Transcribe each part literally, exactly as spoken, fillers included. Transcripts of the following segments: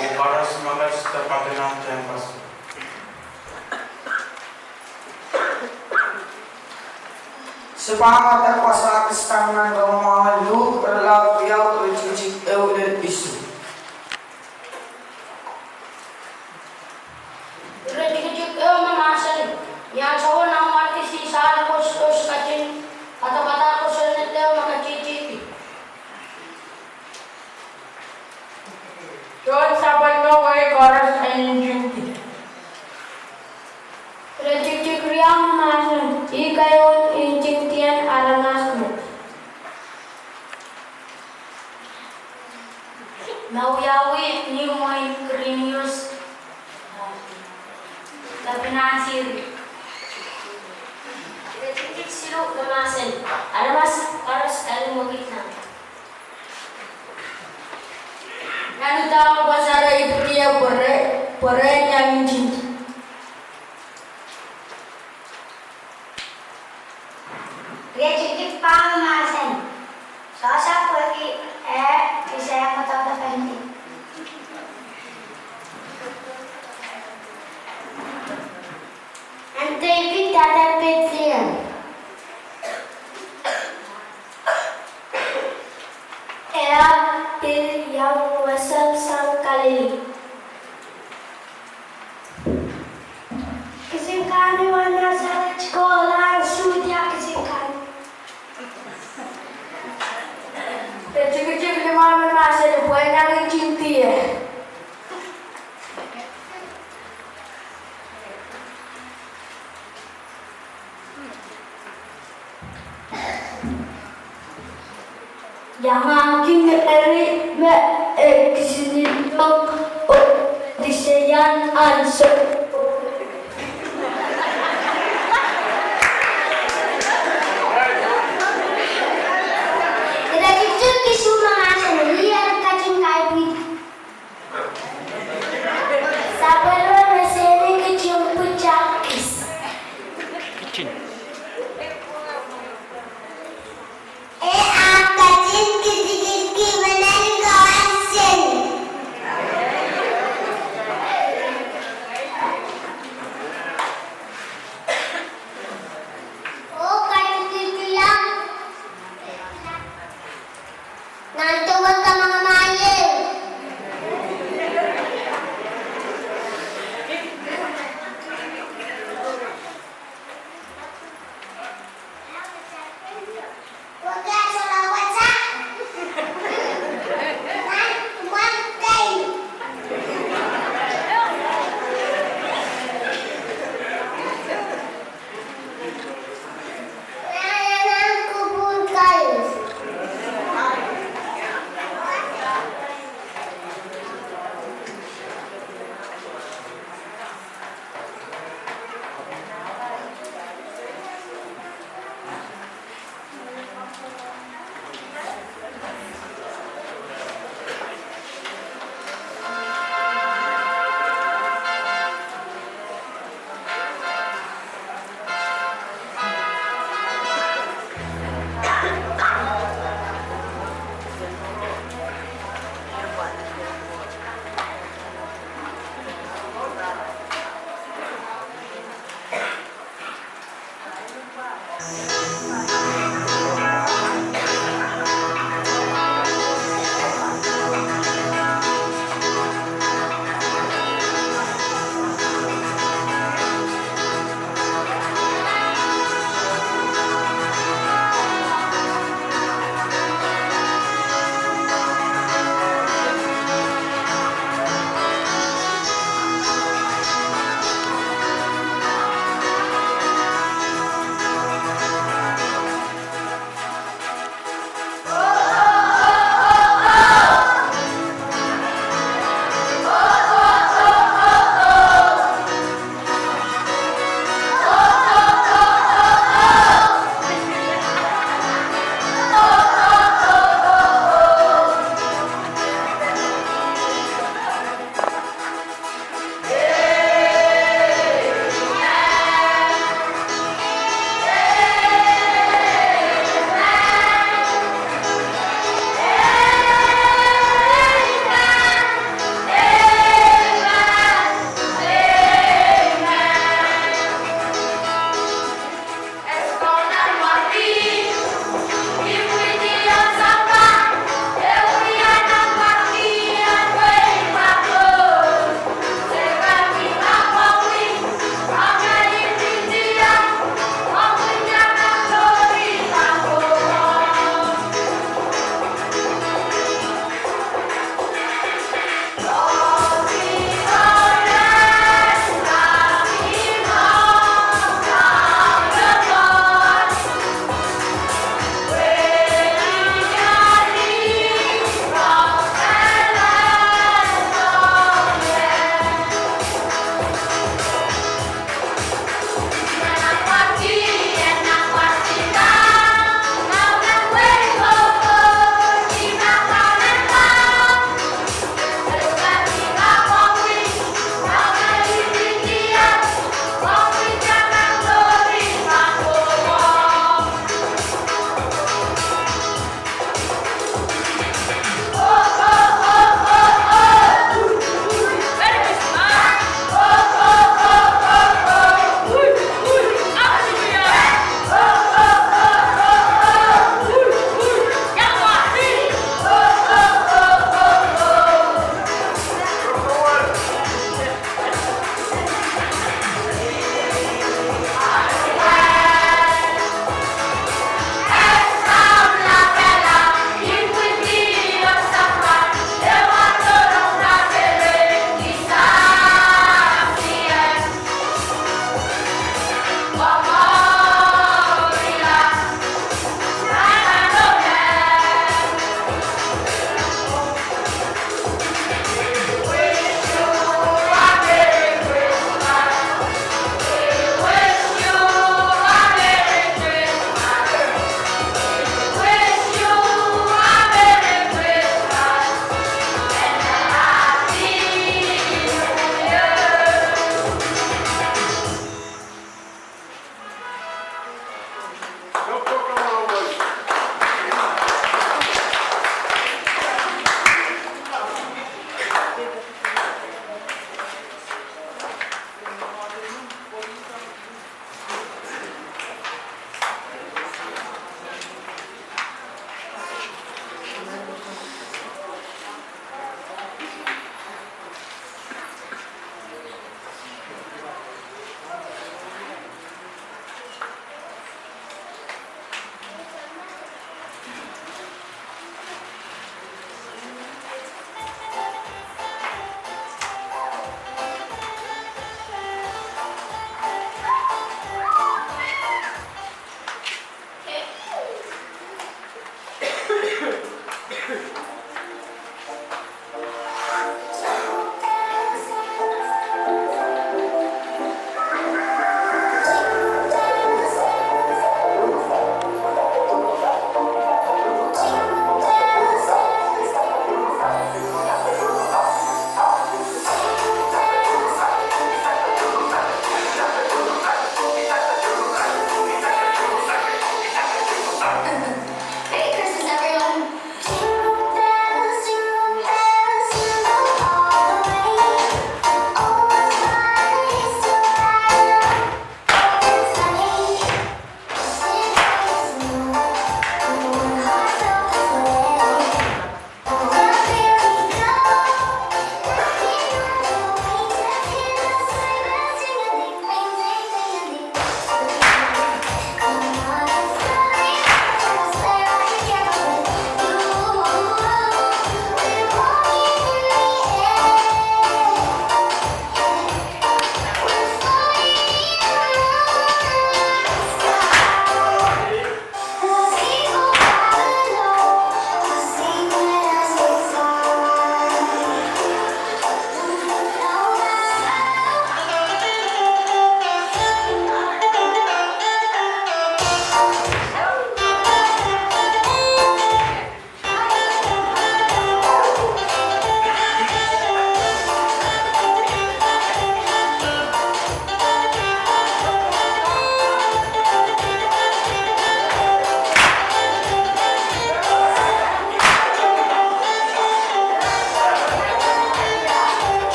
Koaros me ket de patohwan tehnpas. Se pahn wadek wasa kis sang nan Rongamwahu, Luk, irelaud riau, iretikitik ehu lel isuh. Iretikitik ehu me mahsanih, ni ansou wet nan mwarki Sisar koasoakoasoaken, padapadahk kosonned ehu me ketihtihki. Tohn sapwellime wehi koaros en ntingdi. Iretikitik riau me mahsanih, ih keieun ntingdien aramas met. Me wiawi ni mwein Kirinius, me pahn siri. Iretikitik siluh me mahsanih, aramas koaros eri mwekid nan. Nan udahn pwasare ipwidi pwere, pwere nan ntingdi. Iretikitik pahieu me mahsanih, Sosep wehki eh kisehn kodohdo penti. Nan Depit dahde Pedleem. E ahpw pil iang wasa sang Kalili. Kisin kan ni wahn Nasaret kohla en Suhdia kisin kan. Iretikitik limau me mahsanih, pwe e ntingdi ie. Iangahki Meri me e kisinliong oh liseian ansou. Iretikitik isuh me mahsanih, ih eri ketin kaipwidi. Sapwellime me sehse ketin pwutak kis. E ahpw ketin kitikitki menen kowasen.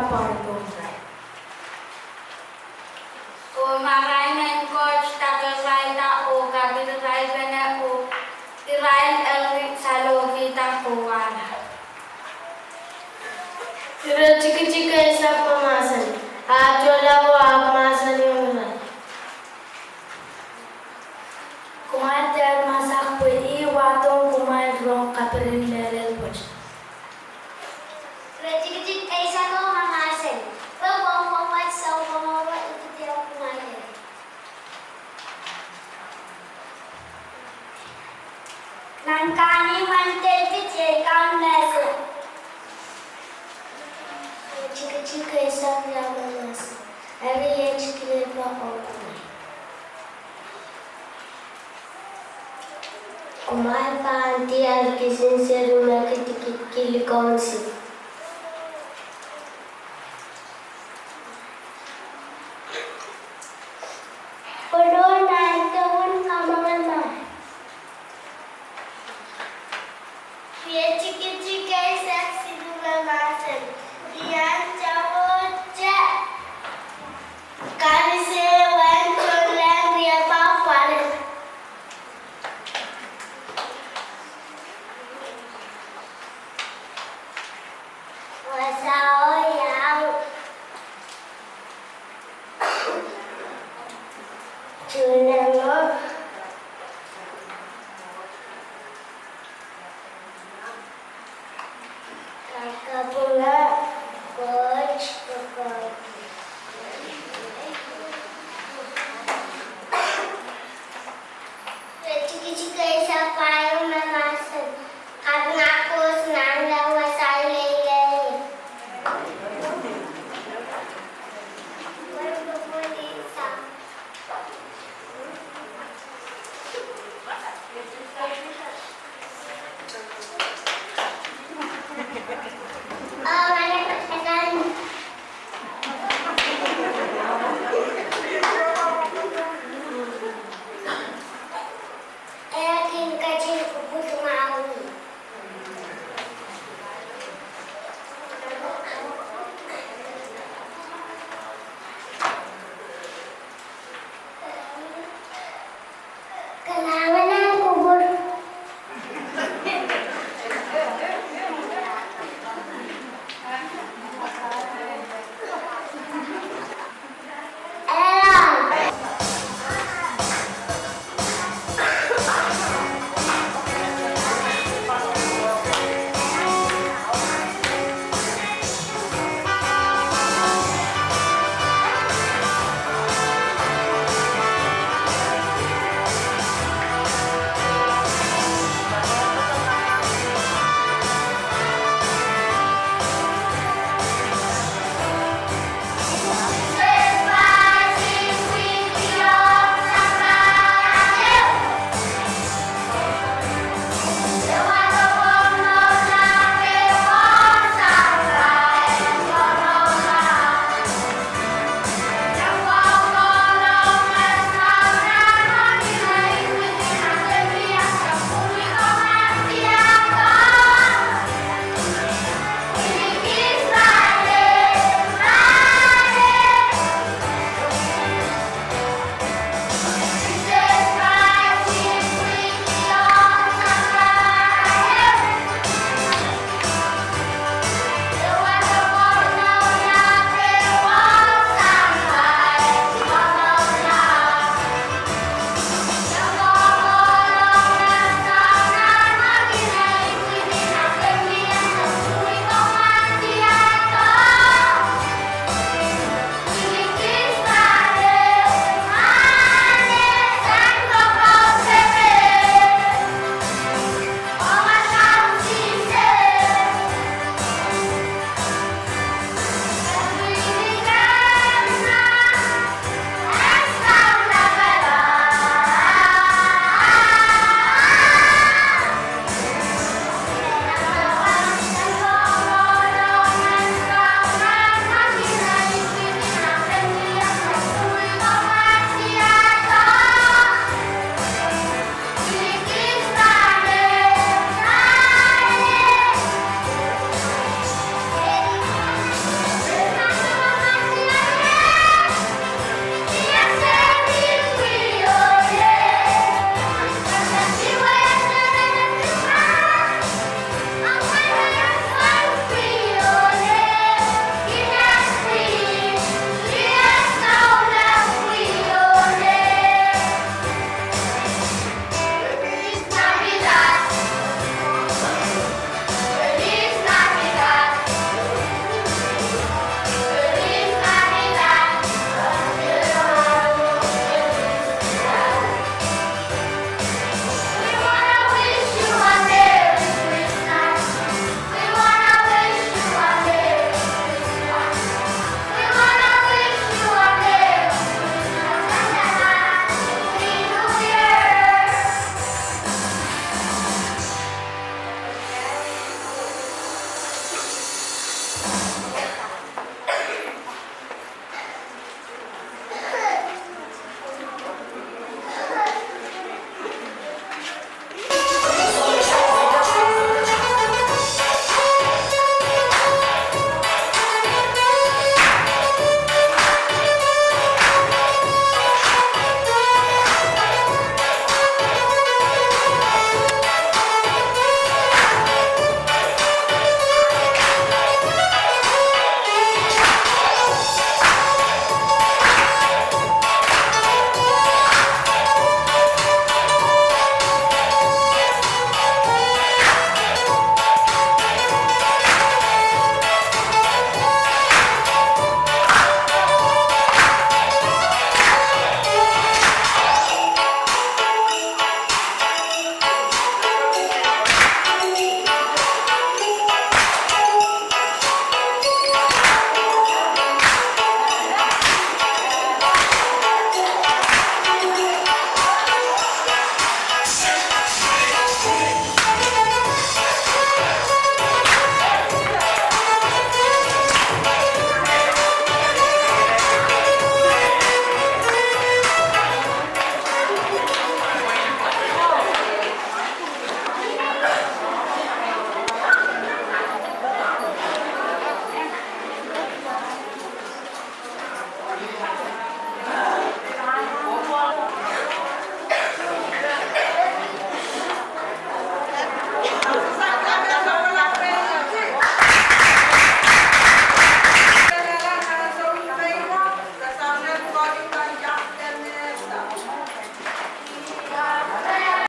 pahn pohn irail. Oh marain en Koht tapirailda oh kapirirailpene, oh irail eri salohkihda kowahlap. Ire tikitik eisek me mahsanih: Ahpw tohla oh ahpw mahsanihong irail: Kumwail dehr masak, pwe I wahdohng kumwail rong kaperen mehlel pwoat. Ire tikitik eiseko me mahsanih: Pwe pwongpwong wet sounpwongo wet I kihdiong kumwail. Nan kahnimwen Depit iei Kaun Mesiah. Ire tikitik eisek riau me mahsanih: Eri iet kilipo ong kumwail. Kumwail pahn diar kisin seri me kidikidki likou en sihpw. Pwulopwul nan tohn kamwenge mah. Ire tikitik eisek siluh me mahsanih: Ni ahnsou te, kanisehn tohnleng riepwukat pwalel. Wasao iang June